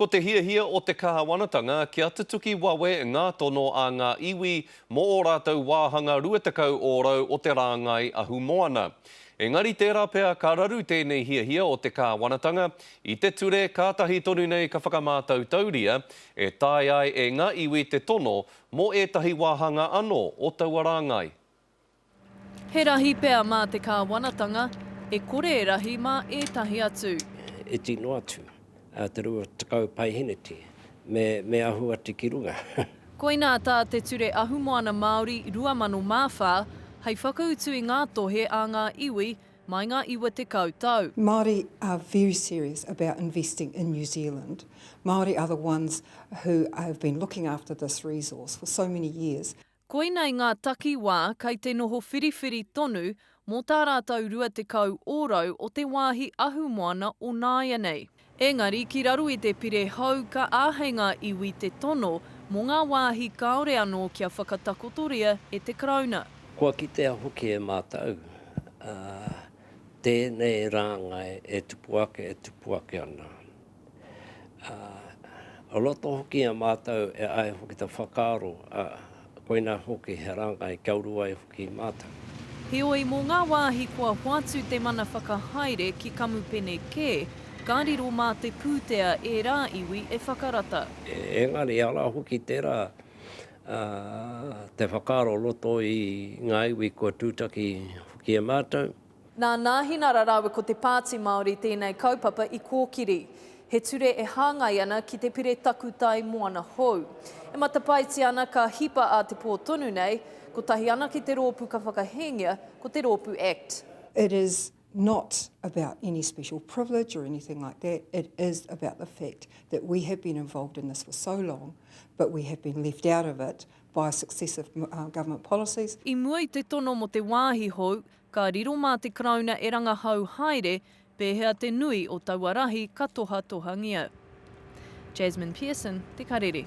Ko te hiahia o te kāwanatanga kia tutuki wawe ngā tono a ngā iwi mō ō rātou wāhanga 20 ōrau o te rāngai ahumoana. Engari tērā pea ka raru tēnei hiahia o te kāwanatanga i te ture kātahi tonu nei ka whakamātautauria e taea ai e ngā iwi te tono mō ētahi wāhanga anō o taua rāngai. He rahi pea mā te kāwanatanga, e kore e rahi mā ētahi atu. Iti noa atu te 20 paiheneti, me ahu atu ki runga. Koinā tā te Ture Ahumoana Māori 2004 hei whakautu i ngā tohe a ngā iwi mai ngā 90 tau. Māori are very serious about investing in New Zealand. Māori are the ones who have been looking after this resource for so many years. Koinei ngā takiwā kei te noho whiriwhiri tonu mō tā rātou 20 ōrau o te wāhi ahumoana o nāianei. Engari ki raro i te pire hou ka āhei ngā iwi te tono mō ngā wāhi kāore anō kia whakatakotoria e te Karauna. Kua kitea hoki e mātou tēnei rāngai e tupu ake, e tupu ake ana. Ā, o roto hoki i a mātou e ai hoki te whakaaro, ā, koinā hoki he rāngai kia uru ai hoki mātou. Heoi, mō ngā wāhi kua hoatu te mana whakahaere ki kamupene kē, ka riro mā te pūtea ērā iwi e whakarata. Engari, arā hoki tērā, ā, te whakaaro o roto i ngā iwi kua tūtaki hoki e mātou. Nā Nāhinara rāua ko Te Pāti Māori tēnei kaupapa i kōkiri. He ture e hāngai ana ki te pire takutai moana hou. E matapaetia ana ka hipa a te pō tonu nei, kotahi anake te rōpū ka whakahēngia, ko te rōpū Act. It is not about any special privilege or anything like that, it is about the fact that we have been involved in this for so long, but we have been left out of it by successive government policies. I mua i te tono mō te wāhi hou, Ka riro mā te Karauna e rangahau haere pēhea te nui o taua rahi ka tohatohangia. Jasmine Pearson, Te Karere.